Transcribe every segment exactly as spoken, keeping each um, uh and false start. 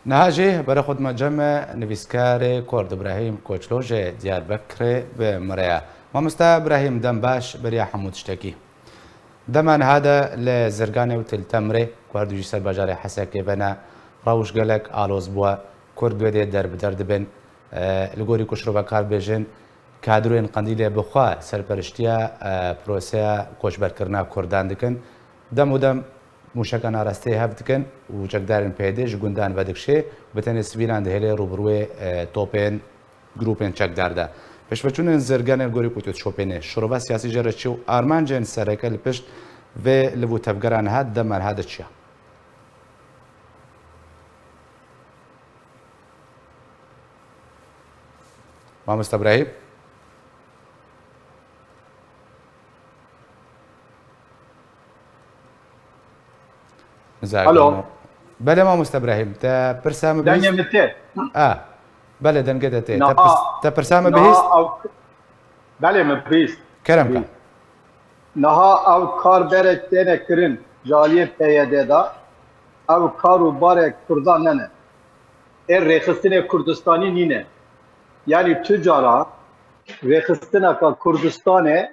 Niha jî bere xwe dima cem e nivîskarê Kurd Îbrahîm Koçlo ji Diyarbekirê bi min re ye. Mamoste Îbrahîm, dem baş beriya hemû tiştekî. Dema niha de li Zirganê û Til Temirê ku her du jî ser bajarê Hesekê ve ne, rewş gelek aloz bûye. Kurd wê dê der bi der dibin. E, li gorî ku şirove kar bêjin, kadroyên Qendîlê bi xwe serperiştiya, e, proseya koçberkirina Kurdan dikin. Dem û dem mûşeka narasteyê hev dikin û çekdarên P Y D ji gundan vedikişê, bi tenê sivîlan dihêlê rûbirûyê, e, topên grûpên çekdar de. Pêşveçûnên Zirganê li gorî ku tu dişopênê, şirova siyasî jê re çi û armancên sereke li pişt vê liv û tevgera niha di dema niha de çi ye? Mamoste Îbrahîm? Nizam Alo. Belê mamoste Îbrahîm, te pirsa min Dengê bihîst? min tê. A, belê, dengê te tê. Te Niha, pirs-, te pirsa min niha bihîst? ew, belê, min bihîst. Kerem ke. Bihîst. Niha ew kar berek têne kirin ji aliyê P Y D de. Ew kar û barek Kurdan nene. Ê rêxistinê Kurdistanî nîne. Yanî tu cara rêxistineka Kurdistanê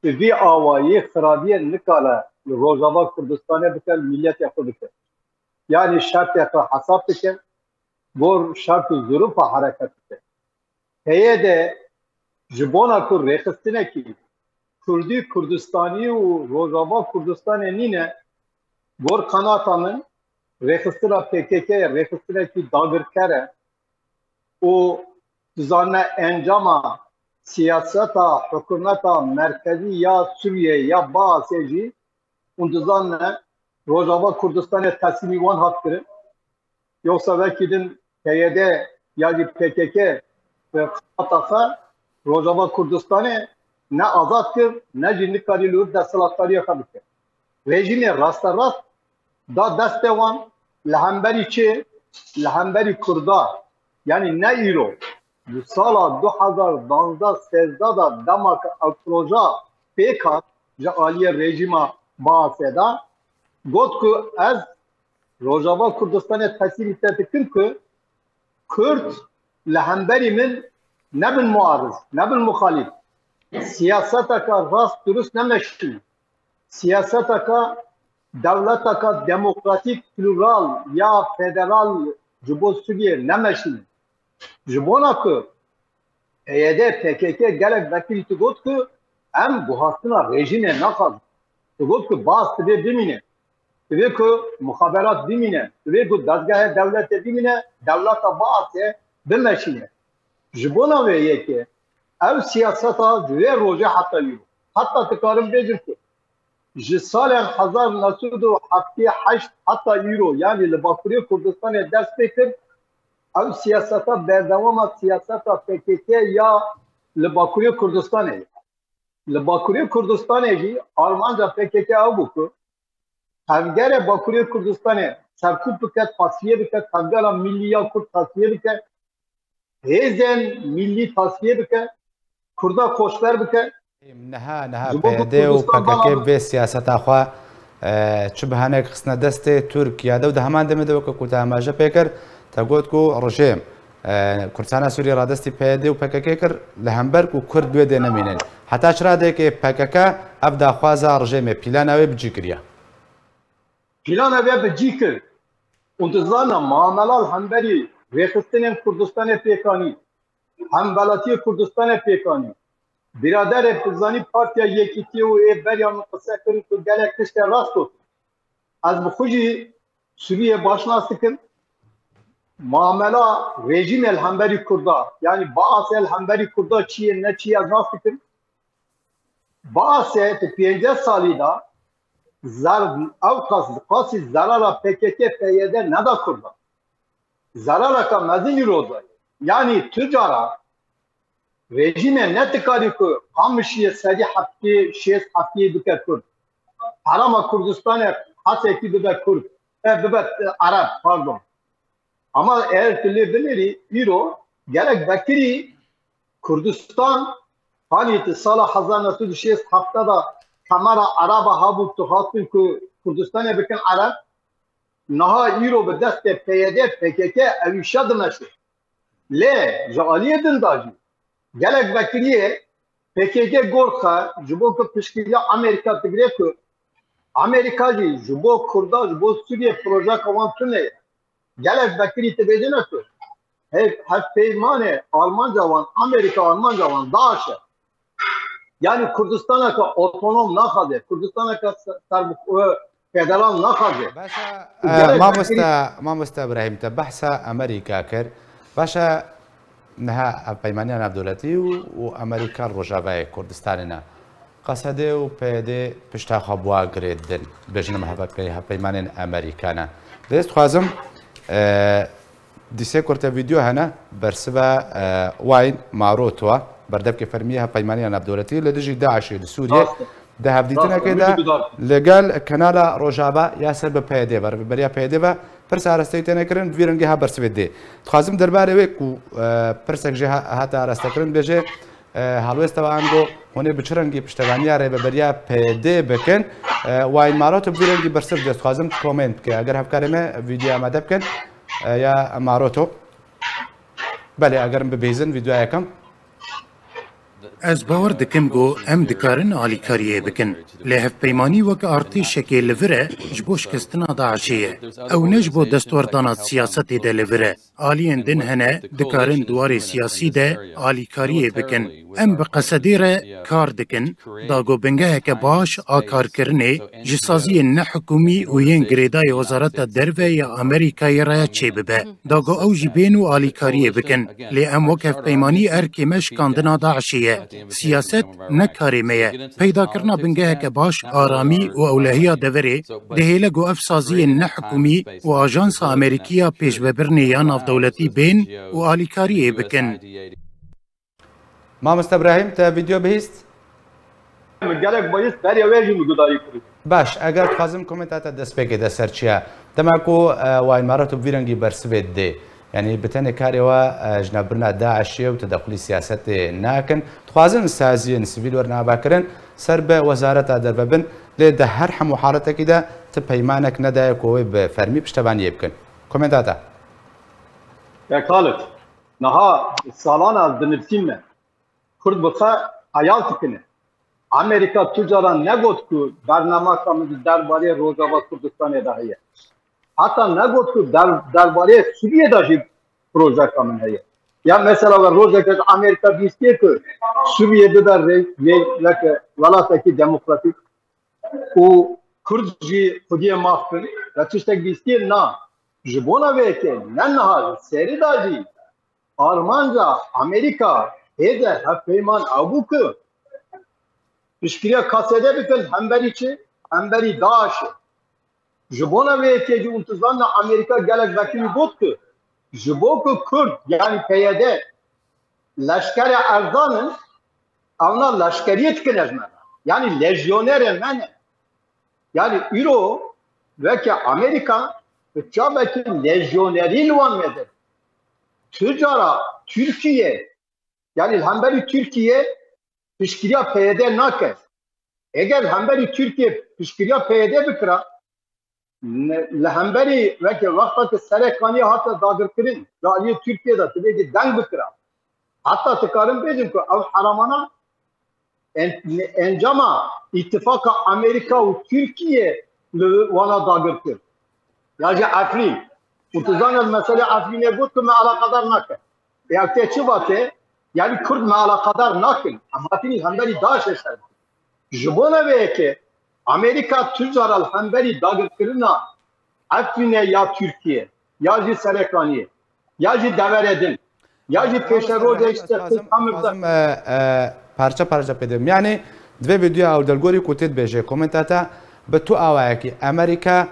bi vî awayî xirabiyê nikare li Rojava Kurdistanê bike, li miletê xwe bike. Yanî şertê xwe hesab dike, gor şert û zirûfa hereket dike. P Y D ji bona ku rêxistinekî Kurdî, Kurdistanî û Rojava Kurdistanê nîne, gor qenata min rêxistina P K K ye, rêxistinekî dagirker e û dizane encama siyaseta hikûmeta merkezî ya Sûriyê ya Baasê jî hûn dizane Rojava Kurdistanê teslîmî wan hat kirin. Yoksa wekî din P Y D ya jî P K K bi qata xwe Rojava Kurdistanê ne azad kir, ne jî nikarî li wir desthilatdariya xwe bike. Rejîmê rasterast da destê wan li hemberî çi? Li hemberî Kurda. Yanî ne îro. Ji sala du hezar danzdeh sêzdeh de dema ku ew proja pêk hat ji aliyê rejîma Baasê de, got ku ez Rojava Kurdistanê teslîmî te dikim ku Kurd li hemberî min nebin muariz, nebin muxalîf. Siyaseteke rast durust nemeşînin. Siyaseteke dewleteke demokratîk, plural ya federal ji bo Sûriyê nemeşînin. Ji bona ku P Y D, P K K gelek vekirî tu got ku em guhastina rejîmê naxwazin. Tu got ku Baas divê bimîne. Divê ku muxaberat bimîne. Divê ku dezgehê dewletê bimîne, dewleta Baasê bimeşîne. Ji bona vê yekê ev siyaseta ji vê rojê heta îro. Heta dikarim bêjim ku ji salên hezar neh sed û heftê heşt heta îro, yanî li Bakurê Kurdistanê dest pê kir, ew siyaseta berdewama siyaseta P K K ya li Bakurê Kurdistanê ye. Li Bakurê Kurdistanê jî armanca P K K ew bû ku tevgerê Bakurê Kurdistanê serkûb bike, tasfiye bike, tevgera millî ya Kurd tasfiye bike, hêzên millî tasfiye bike, Kurda koçber bike. Niha, niha Ji bo ku P Y D û Kurdistan P K K bala bê siyaseta xwe, e, çi bihanek xistine destê Tirkiye de û di heman demê de weke ku te amaje pê kir, te got ku rejîm, e, Kurdistana Sûriyê radestî P Y D û P K K kir, li hember ku Kurd wê dê nemînin. Heta çi radeyekê P K K ev daxwaza rejîmê, plana wê bi cî kiriye? Plana wê bi cî kir. Û dizane muamela li hemberî rêxistinên Kurdistanê pêk anî. Hemwelatiyê Kurdistanê pêk anî. Biraderê dizanî Partiya Yekîtiyê û ê beriya min qise kirin ku gelek tiştê rast got. Ez bi xwe jî Sûriyê baş nas dikim. Muamela rejîmê li hemberî Kurda, yanî Baasê li hemberî Kurda çi ye, ne çi ye, ez nas dikim. Baasê di pêncî salî de zer-, ew qas, qasî zerara P K K P Y D neda Kurda. Zerareke mezin îro dayê. Yanî tu cara rejîmê ne dikarî ku Qamişiyê serî heftê, şêst heftê bike Kurd. Herêma Kurdistanê hesekî bibe Kurd. E, bibe, e, Ereb, pardon. Ama eger tu lê binêrî, îro gelek vekirî Kurdistan, hanî di sala hezar neh sed û şêst heft de kemera Ereba hebû, tu hatin ku Kurdistanê bikin Ereb. Niha îro bi destê P Y D, P K K ew îşa dimeşe. Lê ji aliyê din de jî gelek vekiriyê P K K gor xe ji bo ku piştgiriya Amerîka digire ku Amerîka jî ji bo Kurda, ji bo Sûriyê projeka wan tune ye. Gelek vekirî dibêjine ku hev-, hevpeymanê Almanca wan, Amerîka Almanca wan DAIŞ e. Yani Kurdistaneke otonom naxaze, Kurdistaneke se-, serbix-, e, federal naxaze. Baş e, Gerek mamoste, mamoste Ibrahim, te behsa Amerîka kir. Baş e, niha hevpeymaniya navdewletî û, û Amerîka Rojavayê Kurdistanê ne. Qesedê û P Y D pişta xwe bi wa girê din. Bêjin em hevpey-, hevpeymanên Amerîka ne. Lê ez dixwazim, e, Dîsê kurte vîdeo hene, bersiva, e, Wayne Maroto, berdevkê fermî ya Hevpeymaniya Navdewletî li dijî DAIŞê li Sûriyê, Rast e. Di hevdîtinekê Rast e, de min jî guhdar kir. Li gel kanala Rojava ya ser bi P Y D ve, rêveberiya P Y D ve pirs arasteyî têne kirin, bi vî rengî ha bersivê dê. Dixwazim derbarê wê ku, e, pirsek jê ha-, hate arastekirin, bêje, e, helwêsta we ango hûn ê bi çi rengî piştevaniya rêveberiya P Y D bikin. E, Wayne Maroto bi vî rengî bersiv dê. Dixwazim tu komênt bike. Eger hevkarê me vîdeo amade bikin, e, ya Maroto. Belê, eger em bibihîzin, vîdyoya yekem. Ez bawer dikim ku em dikarin alîkariyê bikin. Lê hevpeymanî wek artêşekê li vir e, ji bo şikestina DAIŞê ye. Ew ne ji bo destwerdana siyasetê de li vir e. Aliyên din hene, dikarin di warê siyasî de alîkariyê bikin. Em bi Qesedê re kar dikin. Da ku bingeheke baş a karkirinê ji saziyên nehikûmî û yên girêdayî Wezareta Derve ya Amerîkayê re çêbibe. Da ku ew jî bên û alîkariyê bikin. Lê em wek hevpeymanî erkê me şikandina DAIŞê ye. Siyaset ne karê me ye. Peydakirina bingeheke baş, aramî û ewlehiya deverê dihêle ku ev saziyên nehikûmî û ajansa Amerîkî ya pêşvebirinê ya navdewletî bên û alîkariyê bikin. Mamoste Ibrahîm, te vîdeo bihîst? Min gelek bihîst, beriya wê jî min gudarî kir. Baş, eger dixwazim komenta te destpêkê de ser çi ye? Dema ku, e, Wayne Maroto bi vî rengî bersivê didê, yanî bi tenê karê we, e, ji navbirina DAIŞê û tedexulî siyasetê nakin. Dixwazin saziyên sivîl werin avakirin, ser bi Wezareta Derve bin, lê di her hemû haletekî de ti peymanek nedaye ku wê bi fermî piştevaniyê bikin. Komenta te. Ya Khalid, niha salana ez dinivîsîm me. Kurd bi xwe heyal dikine. Amerîka tu caran negot ku bernamaka min di derbarê Rojava Kurdistanê de heye. Heta negot ku der-, derbarê Sûriyê de jî projeka min heye. Ya mesela we rojeke ji Amerîka bîstiye ku Sûriye bibe rê-, rê-, weke welatekî demokratîk û Kurd jî xwediyê maf bin, ve tiştek bîstiye na. Ji bona vê yekê ne niha ji serî de jî armanca Amerîka hêze hevpeyman ew bû ku piştgiriya K S D bikin hemberî çi? Hemberî DAIŞê. Ji bona vê yekê jî hûn dizanine Amerîka gelek vekirî got ku ji bo ku Kurd, yanî P Y D, leşkerê erzan in, ewna leşkeriyê dikine ji me re. Yanî lejyonerê me ne. Yanî îro weke Amerîka bi çavekî lejyonerî li wan me de. Tu cara Tirkiye, yanî li hemberî Tirkiye piştgiriya P Y D nake. Eger li hemberî Tirkiye piştgiriya P Y D bikira, ne-, li hemberî weke wexta ku Serekaniye hate dagirkirin, ji aliyê Tirkiye de divê deng bikira. Heta dikarin bêjin ku ew heramana en-, encama îtifaka Amerîka û Tirkiye li wana dagir kir. Ya jî Efrîn. Û tu zanî ez meselê Efrînê got ku me eleqedar nake. Ya te çi vate? Yanî Kurd me eleqedar nakin. Em hatinî hemberî DAIŞê ser. Ji bona vê yekê Amerîka tu cara li hemberî dagirkirina Efrînê ya Tirkiye, ya jî Serekaniyê, ya jî deverê din, ya jî pêşerojê işte Xamir de. Dixwazim, e, e, parça parça pê de. Yanî di vê vîdeoya ew delgorî ku tê dibêje komenta te bi tu awayekî Amerîka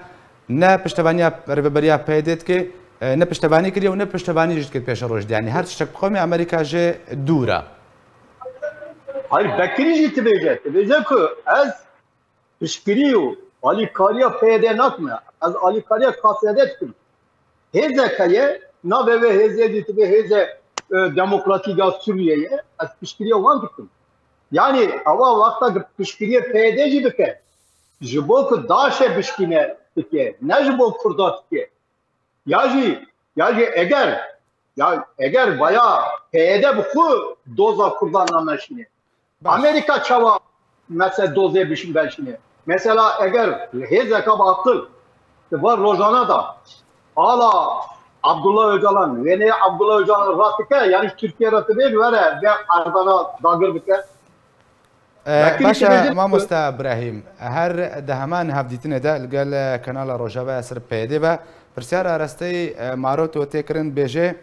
ne piştevaniya rêveberiya P Y D dike, e, ne piştevanî kiriye û ne piştevanî jî dike pêşeroj de. Yanî her tiştek bi xwe me Amerîka jê dûr e. Hayır, Bekirî jî dibêje. Dibêje ku ez piştgirî û alîkariya P Y D nakim. Ez alîkariya K S D dikim. Hêzek heye, navê wê hêzê jî dibe hêze, e, demokratîk ya Sûriyeyê. Ez piştgiriya wan dikim. Yanî ewa wexta ku piştgiriyê P Y D jî bike, ji bo ku DAIŞê bişkîne, dike, ne ji bo Kurda dike. Ya jî, ya jî eger, ya eger vaya P Y D bi xwe doza Kurdan nameşîne. Baş. Amerîka çawa mesela dozê bişin veşîne? Mesela eger hêzeka bi aqil di van rojana da ala Abdullah Öcalan, wêneyê Abdullah Öcalan rast dike, yanî ji Tirkiye re dibêj were vê erdana dagir bike. E, Belkî baş e, dibêjin mamoste Ibrahîm, her di heman hevdîtinê de li gel, e, kanala Rojava ya ser P Y D ve pirsiyara rasteyî, e, Maroto tê kirin bêje,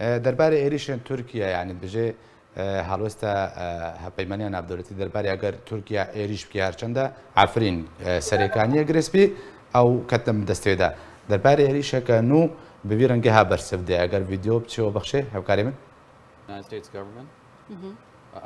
e, derbarê êrîşên Tirkiye, yanî dibêje, e, helwesta, e, hevpeymaniya navdewletî derbarê eger Tirkiye êrîş bike her çende Efrîn, e, Serêkaniyê girêspî ew ketin bi destê de. Derbarê êrîşeke nû bi vî rengê ha bersiv de eger vîdeo biçê û bixşê hevkarê min. United States government.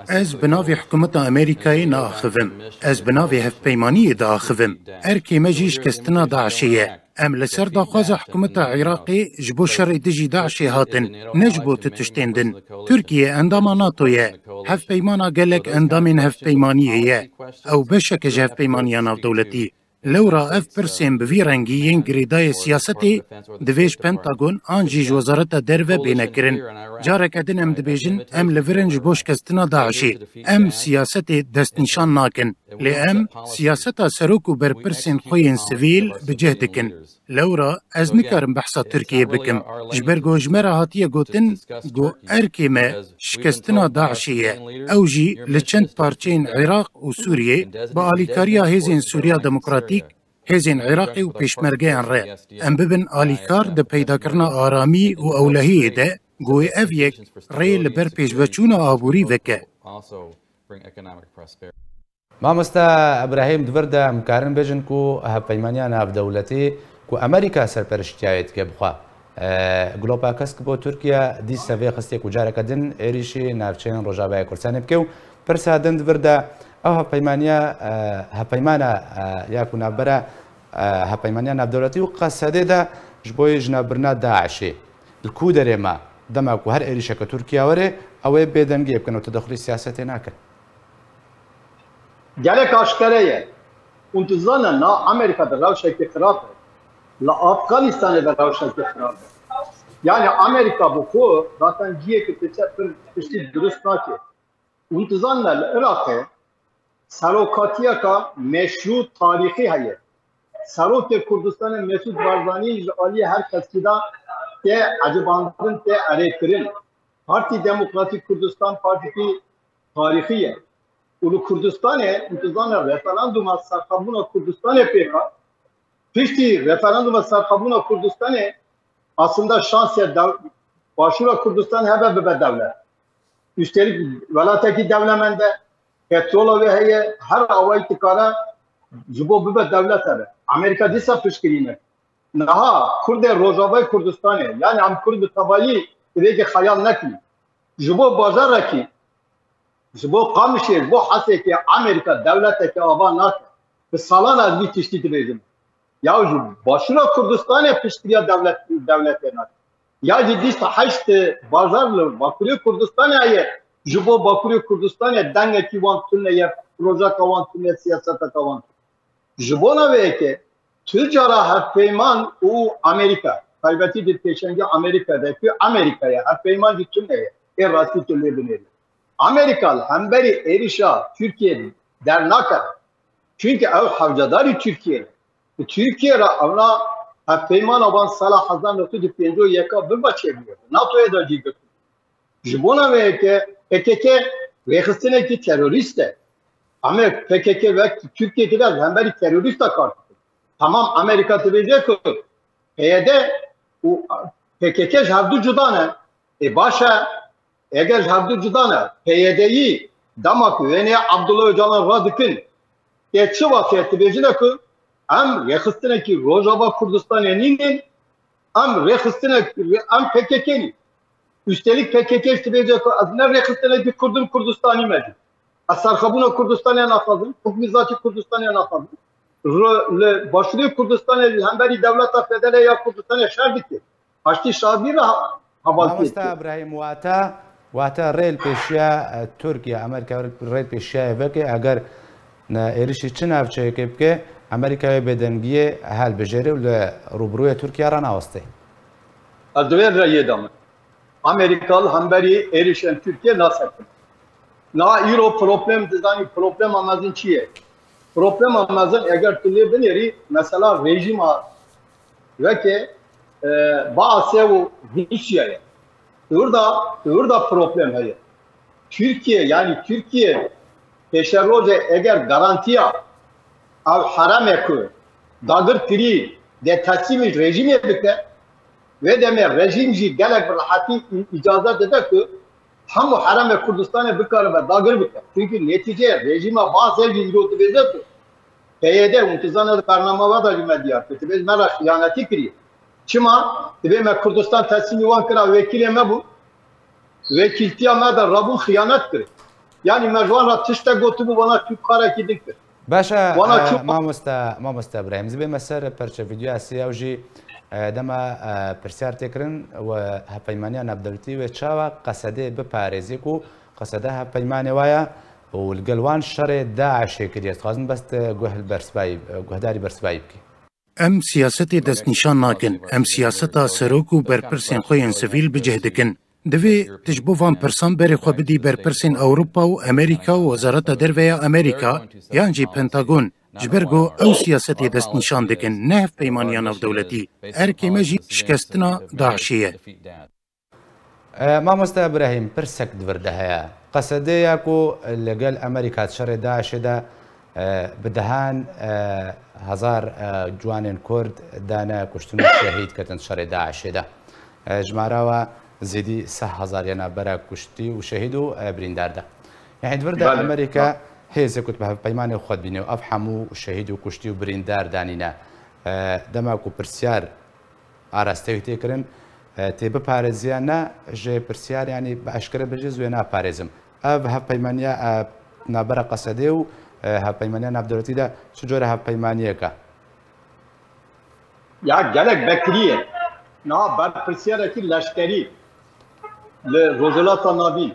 Ez bi navê hikûmeta Amerîkayê naaxivim. Ez bi navê hevpeymaniyê diaxivim. Erkê me jî şikestina DAIŞê ye. Em li ser daxwaza hikûmeta Iraqê ji bo şerê dijî DAIŞê hatin, ne ji bo tu tiştên din. Tirkiye endama NATO ye. Hevpeymana gelek endamên hevpeymaniyê ye. Ew beşek e ji hevpeymaniya navdewletî. Lewra ev pirsên bi vî rengî yên girêdayê siyasetê divê ji Pentagon an jî ji Wezareta Derve bêne kirin. Careke din em dibêjin, em li vir in ji bo şikestina DAIŞê. Em siyasetê destnîşan nakin. Lê em siyaseta serok û berpirsên xwe yên sivîl bi cih dikin. Lewra ez nikarim behsa Tirkiyê bikim. Ji ber ku ji me re hatiye gotin ku erkê me şikestina DAIŞê ye. Ew jî li çend parçeyên Iraq û Sûriyê bi alîkariya Hêzên Sûriya Demokratîk, Hêzên Iraqê û Pêşmergeyan re em bibin alîkar di peydakirina aramî û ewlehiyê de ku wê ev yek rê li ber pêşveçûna aborî veke. Mamoste Ibrahîm, di vir de em karin bêjin ku hevpeymaniya navdewletî ku Amerîka serperiştiya wê dike bixwe, e, Glopa Kesk bo Tirkiye dîse vê xistê ku careke din êrîşî navçeyên Rojavayê Kurdistanê bike û pirsa din di vir de ew hevpeymaniya, e, hevpeymana, e, ya ku navbera, e, hevpeymaniya navdewletî û Qesedê de ji bo yê jinavbirina DAIŞê li ku derê me dema ku her êrîşeke Tirkiye were ew ê bêdengiyê bikin û tedexulî siyasetê nakin. Gelek aşkere ye. Hûn dizanin na Amerîka de rewşekî xirab e. Li Afganistanê de rewşekî xirab e. Yani Amerîka bi xwe zaten cihê ku diçe pir tiştî dirust nake. Hûn dizanin li Iraqê serokatiyeka meşrû tarîxî heye. Serokê Kurdistanê Mesûd Barzanî ji aliyê her kesî de tê ecibandin, tê erêkirin. Partî Demokratîk Kurdistan partîkî tarîxî ye. Û li Kurdistanê, hûn dizanin referanduma serxwebûna Kurdistanê pêk hat. Piştî referanduma serxwebûna Kurdistanê aslında şans ye dew-, Başûra Kurdistan hebe bibe dewlet. Üstelik welatekî dewlemend e, petrola wê heye, her awayî dikare ji bo bibe dewlet hebe. Amerîka dîsa piştgirî neke. Niha Kurdê Rojavayê Kurdistanê, yani em Kurd bi tevayî divê ki xeyal nekin. Ji bo bajarekî, ji bo Qamişê, ji bo Hesekê Amerîka dewleteke ava nake. Bi salan ez vî tiştî dibêjim. Ya ji Başûra Kurdistanê piştgiriya dewlet, dewletê nake. Ya jî bîst û heşt bajar li Bakurê Kurdistanê heye. Ji bo Bakurê Kurdistanê dengekî wan tune ye, projeka wan tune, siyaseteka wan tune. Ji bona vê yekê tu cara hevpeyman û Amerîka, taybetî di pêşengê Amerîka de, ku Amerîka ye, hevpeyman jî tune ye, ê rastî tu lê binêrî. Amerîka li hemberî êrişa Tirkiyê dernakeve. Çunke ew hewcedarî Tirkiyê ne. Bi Tirkiye re ewna hevpeymana van sala hezar neh sed û pêncî û yeka biba çêbûye. NATOyê de jî girtin. Ji bona vê yekê P K K rêxistinekî terorîst e. Em ê P K K wek Tirkiye dibê ez hemberî terorîsta kar dikim. Tamam, Amerîka dibêje ku P Y D û P K K ji hevdu cuda ne. Ê baş e, eger ji hevdu cuda ne, P Y D'yî dema ku wêneyê Abdullah Ocalan radikin, tê çi wextê dibêjine ku em rêxistinekî Rojava Kurdistanê nînin, em rêxistinek, em P K K nî. Üstelik P K K jî dibêje ku ez ne rêxistinekî Kurd im, Kurdistanî me jî. Ez serxwebûna Kurdistanê naxwazim, hukmî zatî Kurdistanê naxwazim. Ro-, li Başûrê Kurdistanê li hemberî dewleta federe ya Kurdistanê şer dike. Haştî şabî re ha-, hevaltiyê dike. Mamosta Ibrahîm, wate, wate rê li pêşiya, e, Tirkiye, Amerîka rê, rê li pêşiyayê veke, eger ne êrişî çi navçeyekê bike, Amerîka wê bêdengiyê helbijêre û li rûbirûyê Tirkiye ranaweste. Ez di vê reyê de me. Amerîka li hemberî êrişên Tirkiye nasekin. Niha îro problem dizanî, problema mezin çi ye? Problema mezin eger tu lê binêrî, mesela rejîma weke, e, Baasê û Rûsya ye. Li wir de, li wir de problem heye. Tirkiye, yanî Tirkiye pêşerojê eger garantiya ew heremê ku dagir kirî dê teslîmî rejîmê bike, wê demê rejîm jî gelek bi rehetî î-, îcazet dide ku hemû heremê Kurdistanê bikaribe dagir bike. Çimkî netîceyê rejîma Baasê jî îro dibêje ku P Y D û tu zane di bernama we de jî me diyar kir. Dibêje me re xiyanetî kiriye. Çima? Dibê me Kurdistan teslîmî wan kira, wekîlê me bû. Wekîltiya me de rabûn xiyanet kir. Yanî me ji wan re tiştek gotibû, wana çû karekî din kir. Baş e, Wana e, çû mamoste, mamoste Ibrahîm, zibê me ser perçe vîdeoya sê ew jî, e, dema, e, pirsyar tê kirin we hevpeymaniya navdewletî wê çawa Qesedê biparêzê ku Qesede hevpeymanê wa ye û li gel wan şerê DAIŞê kiriye. Dixwazim bes te guh li bersivayî, guhdarî bersivayî bikî. Em siyasetê destnîşan nakin. Em siyaseta serok û berpirsên xwe yên sivîl bi cih dikin. Divê tu ji bo van pirsan berê xwe bidî berpirsên Ewropa û Amerîka û Wezareta Derve ya Amerîka yan jî Pentagon, ji ber ku ew siyasetê destnîşan dikin, ne hevpeymaniya navdewletî. Erkê me jî şikestina DAIŞê ye. E, mamoste Ibrahîm, pirsek di vir de heye. Qesedê ya ku li gel Amerîka di şerê DAIŞê de, e, bi dehan, e, hezar, e, ciwanên Kurd dane kuştin û şehîd ketin di şerê DAIŞê de. E, jimara wa zêdî seh hezar ya navbera kuştî û şehîd û, e, birîndar de. Yanî di vir de Belê. Amerîka hêzê ku bi hevpeymanê xwe dibîne û ev hemû şehîd û kuştî û birîndar danîne. E, dema ku pirsyar araste wî tê kirin, e, tê biparêziya ne, ji pirsiyar, yanî bi eşkere bêje, ez wê naparêzim. Ev hevpeymaniya, e, navbera Qesedê û, e, hevpeymaniya navdewletî de çi cure hevpeymaniyek e? Ya gelek vekirî ye. Niha berpirsiyarekî leşkerî li Rojhilata Navîn,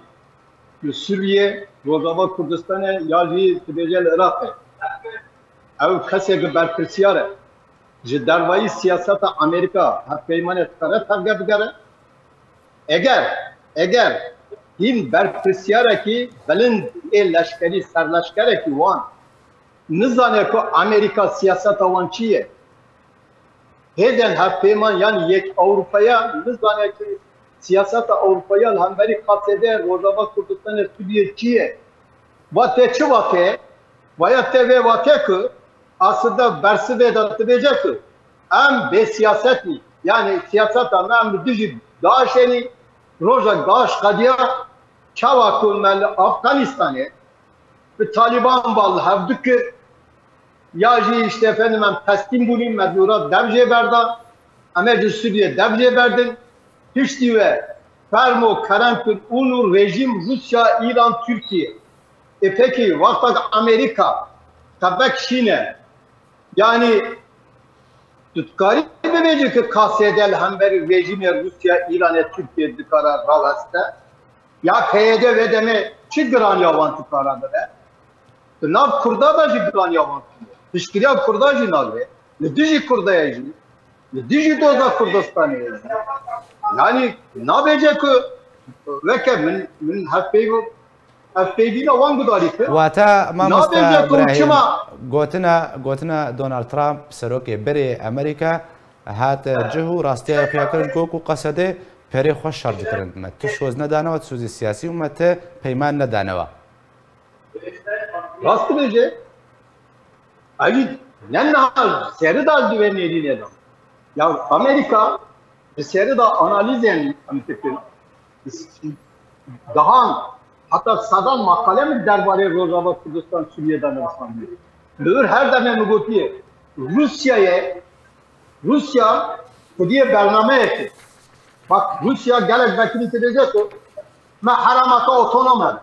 li Sûriyê, Rojava Kurdistanê ya jî dibêje li Iraqê. Ew kesê ki berpirsiyar e. Ji dervayî siyaseta Amerîka hevpeymanê dikare tevge bigere? Eger, eger hîn berpirsiyarekî bilind ê leşkerî, serleşkerekî wan nizane ku Amerîka siyaseta wan çi ye? Hêzên hevpeyman yan yek Ewropaya nizane ku siyaseta Ewropaya li hemberî Qesedê, Rojava Kurdistanê, Sûriyê çi ye? Va tê çi vatê? Vaya tê vê vatê ku aslında bersivê de dibêje ku em bê siyasetî, yanî siyaseta me em li dijî DAIŞê nî, rojek DAIŞ qediya, çawa ku me li Afganistanê bi Talîban ve li hev dikir, ya jî işte efendim em teslîm bûnî, me dûra dev jê berda, em ê ji Sûriyê dev jê berdin. Piştî we fermo kerem kir ûn û rejîm Rûsya, Îran, Tirkiye. Ê pekî wexta ku Amerîka tebek şîne, yanî tu dikarî bibêjî ku Qesedê li hemberî rejîmê Rûsya, Îranê, Tirkiye dikare raweste? Ya P Y D vê demê çi giraniya wan dikare bibe? Di nav Kurda de jî giraniya wan tune. Piştgiriya Kurda jî nagre. Li dijî Kurda ye jî. Li dijî doza Kurdistanê ye jî. Yanî nabêje ku weke min, min hevpeyv-, hevpeyvîna wan gudarî kir. Wate mamoste Nabêje ku Ibrahîm, çima gotina, gotina Donald Trump, serokê berê Amerîka, hat cih û rastiya xuya kirin ku, ku Qesedê perê xwe şer dikirin. Me tu soz nedanewa, tu sozê siyasî û me te peyman nedanewa. Rast dibêje. Evî ne niha serî da di vê nêrînê de. Ya Amerîka bi serî da analîzên em dikin. Dehan, heta sedan makale min derbarê Rojava Kurdistan Sûriyê de nivîsandiye. Li wir her demê min gotiye, Rûsyayê, Rûsya xwediyê bernameyekê. Bak, Rûsya gelek vekirî dibêje ku me herêmeke otonom hebe.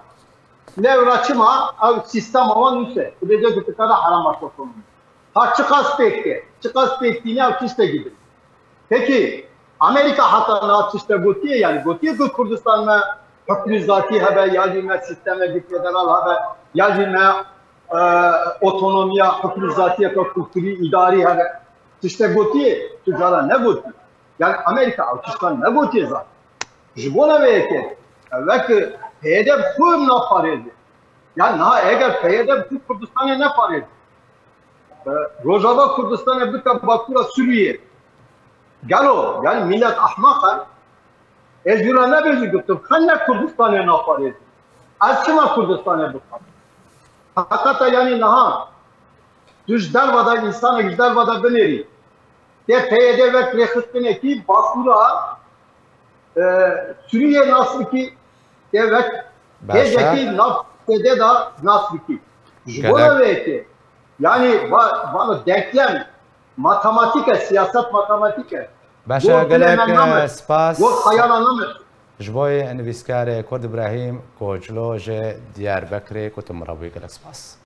Lewra çima ew sîstema wan nûse, dibêje ku dikare herêmeke otonom. Ha çiqas pêk ke, çiqas pêk tîne ew tiştekî din. Pekî, Amerîka heta niha tiştek gotiye, yanî gotiye ku Kurdistan me hukmî zatî hebe, ya jî me sîstemekî federal hebe, ya jî me e, otonomiya, hukmizatiyeka kulturî, îdarî hebe. Tiştek gotiye, tu cara negotiye. Yani Amerika ew tiştan negotiye zaten. Ji bona vê yekê, e, wek P Y D bi xwe naparêze. Yani niha eger P Y D bi xwe Kurdistanê neparêze, e, Rojava Kurdistanê bike Bakura Sûriyê. Gelo, yani millet ahmaq e. Ez jûra nebêjim, gotim, xwe ne Kurdistanê naparêzin. Ez çima Kurdistanê bixwazim? Heqeta yani niha tu ji derva de, însanek ji derva de binêrî. Tê P Y D wek rêxistinekî Bakura, e, Sûriyê nas bikî, tê wek Başa. Hêzekî nav P Y D de nas bikî. Ji bo Gelek. Vê yekê, yani va-, valla denklem, matematîk e, siyaset matematîk e. Başa, Got gelek, dilê me name. E, spas. Got xeyala name. Ji bo nivîskarê Kurd Îbrahîm Koçlo ji Diyarbekirê ku tu min re bûyî, gelek spas.